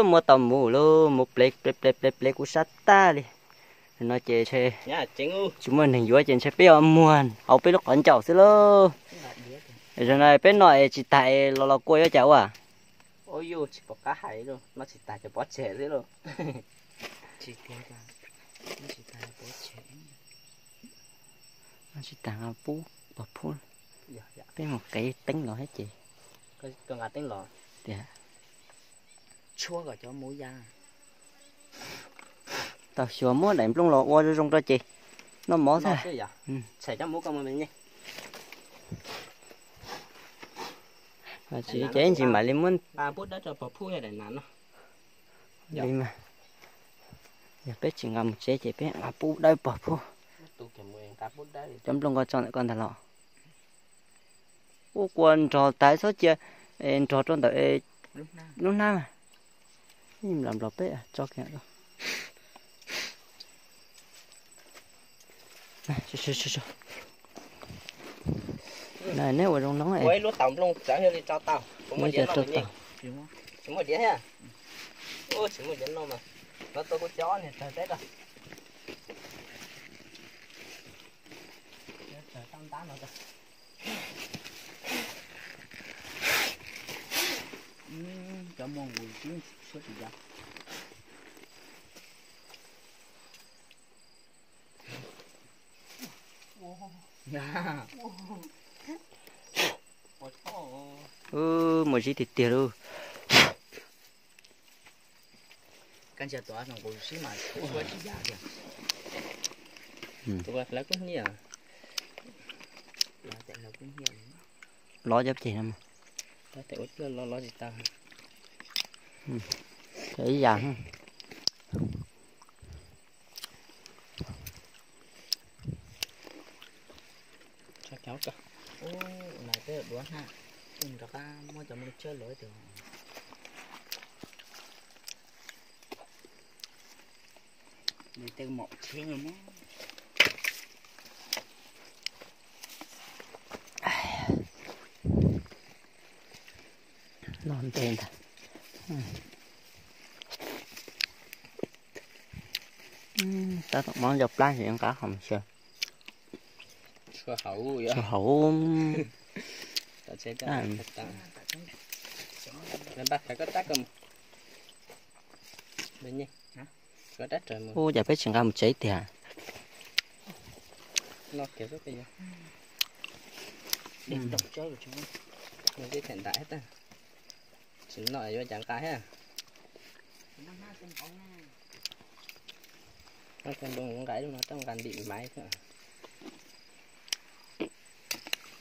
Muab tau mus lauj, mus plev plev plev plev plev kuv sab tag li. No ces ntshe tsis muaj neeg yuav ces ntshe peb yuav muag hauv peb lub qhov ncauj xwb lauj. Zaum no peb noj es tsis tag es los los kua yuav cas ua. Tsis pom qab hais lauj, noj tsis tag ces pov tseg xwb lauj. Noj tsis tag pub pog phub. Peb mus qev teeb los thiab ces. Tias tau xyuas muab daim nplooj los ua zoo zoo rau ces noj mov xwb. Tsis ces ntsis mam li muab li mas. Yog peb tsis nqa mus tsev ces peb nqa pub dawb pog phub. Cov nplooj ko tso ntawm ko ntag los. Ua kua nrog tas txhob cia nrog rau ntawm lub hnab mas. Nplaum nplaum peb tso kiag. Neb ua zoo no. Ua ib lub taus nplooj txawv li tso tau. Tsis muaj diav thiab. Tsis muaj diav no mas. Los tua kuv cov niag tawg teb rau. Tawg tau ntab no. Cov muaj nqus sib suab tsis yog. Muaj zib tiag tiag lauj. Kab ntshiab tuav nqus sib mas suab tsis yog tiag. Tus lawv kuj nyiaj. Lov cov ceg no. Ua lo lo tsis tau. Ib yam. Nais tej duav na, rov qab muab cov mlom tsawb lawm tus. Nws tej mom tsheb no. Noj ntev ntag. Tab tom mob ncau plab ces nqa qhov mus xyaw. Tshuav hauv. Ub, cas peb tsis nqa mus tsev tiag. Tsis noj yuav cas nqa thiab. Nqa lub no coj nqa ntim maiv xwb.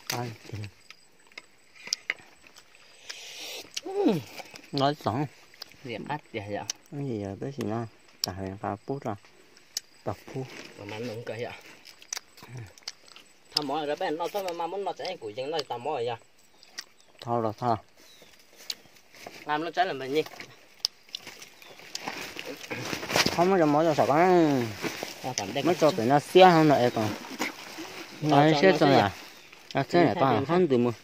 Nqa ib txoov. Tab sis no tas nqa pub rau pog phub. Thau mov rau peb noj txhob mas muab noj tsev kuv yeej noj tsis tau mov yog. Thau los thau. Thau muab cov mov tso saum ko. Muab tso pem no xiab hauv no es kom no siab txog yam. Siab yam pog hab ntws mus.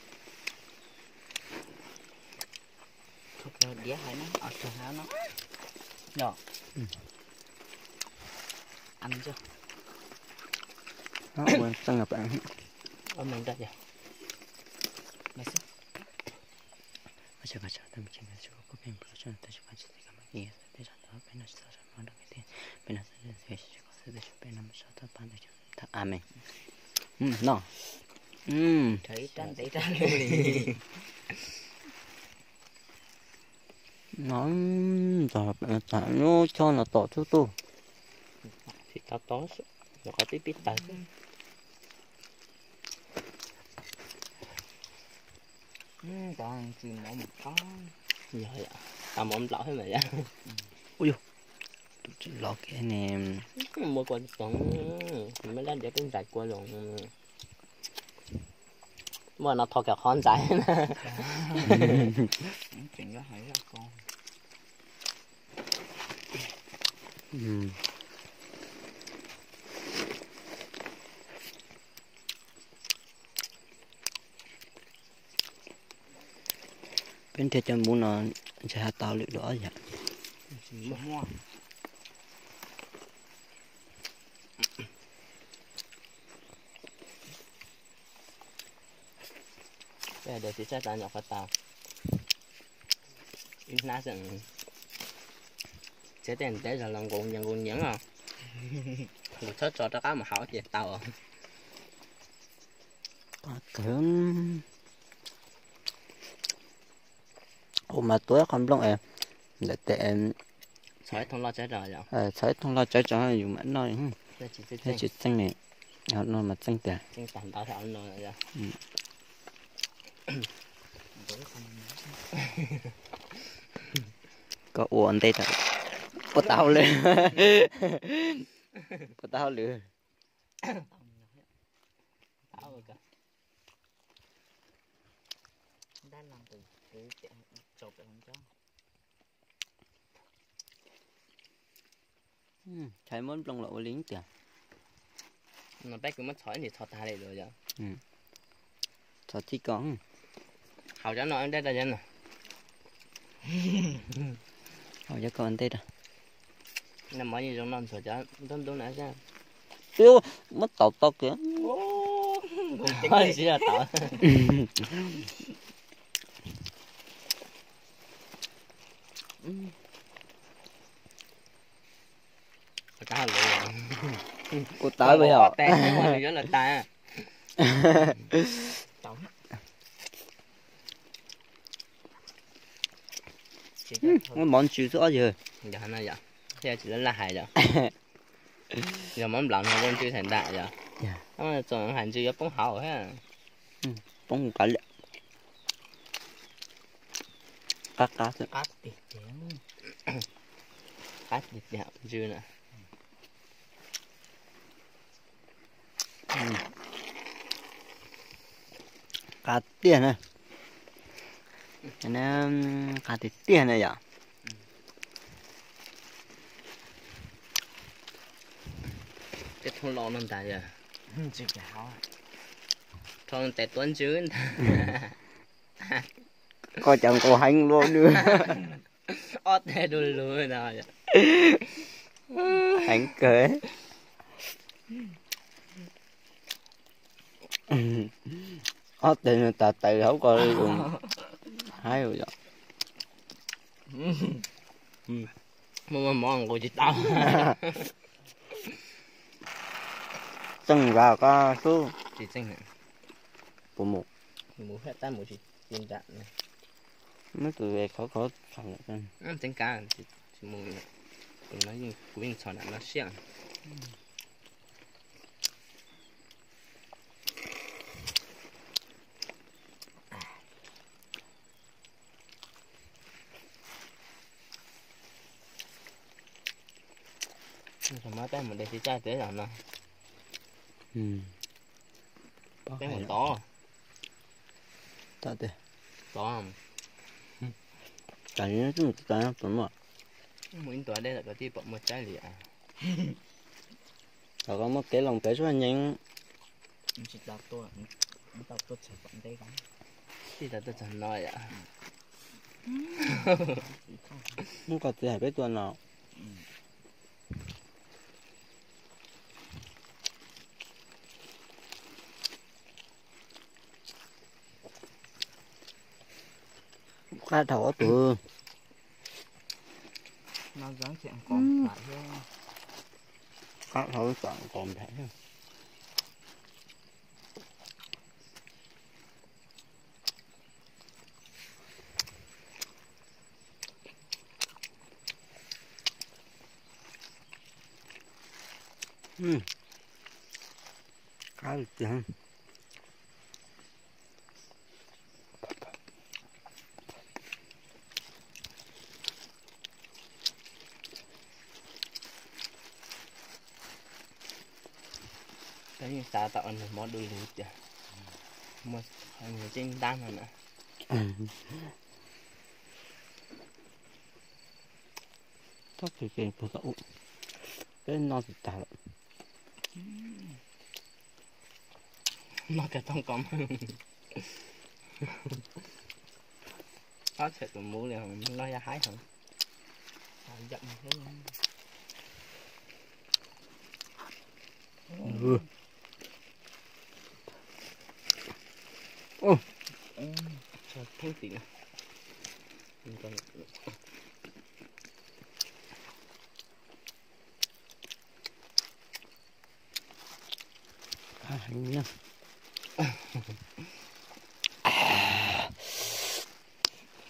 Amen. No. No, ntxog pem no tas lub choj no tom tub tub. Tsis tau tod, nyuam qhuav pib pib tawg xwb. Yog, tas mov nplaum thiab mas yog. Ua yus, tus tseem lov kev ne. Muaj kua tsoov, me dab diav peb ntsais kua zoo. Muaj no tho kiag qhov ntsais. Peb nrhiav cov muv no ntshe has tau lwm lub ob yam. Tsis muaj. Peb hais tias tsis txawj tau nyuam qhuav tau ib hnab xwb. Txiav tej ntev zog los nqus nyias nqus nyias os. Kuv txhob tso rov qab mus hauv ces tau. Ua mas tuav qhov nplooj es ntawm tes, txhob ib thooj loj tsawv tso yus mam noj, tsis txeej li. No mas txeej tiag. Koj ua ntej tau, puas tau hauj lwm? Puas tau hauj lwm? Thaij muab nplooj los ua li tiag. No peb kuj muab txhos ib ntsis txhos tag li lawm yog. Txhos txij ko. Haus cov no ua ntej rau yog no. Haus cov ko ua ntej rau. No mov yeej zoo noj ntxuag cov ntub ntub na. Twb muab tau tau kiag. Ua tawv yog. Muab mov ntsws xwb ob yawg. Yog no yom, thiaj tsis laj laj hais yom. Yog mov nplaum no zoo ntsws thaim ntawd yom. Txog hais ntsws yuav poob hauv thiab. Poob qab liam. Qab qab xwb. Qab tiag tiag ntsws na. Qab tiag na. Qab tiag tiag na yom. Tej thooj loj no ntag yog. Rho tes tuav ntsws ntag. Koj cas nqus heev luaj nws. Ob teg du lug no. Heev kawg. Ob teg no tas taws hauv ko haib yom. Muaj mov nqus tsis tau. Tseej nrad koj xub. Tsis tseej. Puas mus? Mus tab mus tsis ti nram. Muab tus khov khov txog lawm. Tseeb kav, tsis mus, tus no kuv yeej txhos nram no siab. Thaum no peb mus de txiv tsaij txiv zos no. Peb mus tod. Tod tiag. Tod. Tam sim no twb mus tod, puas muaj? Mus ib ntus deb lawm koj tij pom muaj tsaib li. Thaum koj muaj kev loo pem zuag nyees. Tij tau tuaj txog no yom. Muab koj txiv hais peb tuaj no. Qab dhau ob tug. Qab dhau txom nkaus npam thiab. Qab tiag. Peb yeej xav tau nws mov du lug tiag. Muaj qhov nws tseem ntab no na. Txhob txwm tsees puag tom ub, peb noj tsis tag lawm. Noj kiag tau ko, ob txhais tus muv li loj yaj haib heev.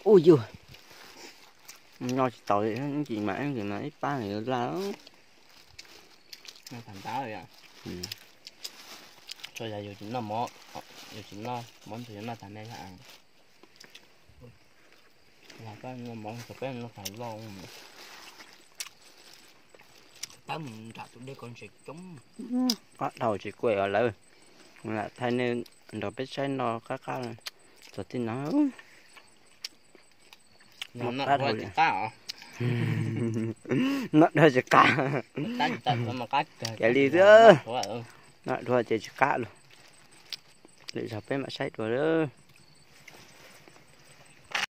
Ub yus, noj tsis tau li, ib chim mas ib chim mas ib pab yuav laj. Tso yog yus tsis noj mov, yus tsis noj mov ntxuag yuav noj tag me a. Los koj noj mov tso peb noj tag loj. Tab mus nram tus dej ko ntses coob. Qab dhau tsis kuaj os lawm, lam thaij nej nrog peb saib noj qab qab txog tij no. Noj qab dhau tsis qab os. Noj dhau tsis qab. Tab tsis tau mas qab kawg. Cia li xwb. Noj dhau ces tsis qab lawm. Lwm zaug peb mam saib dua lawm.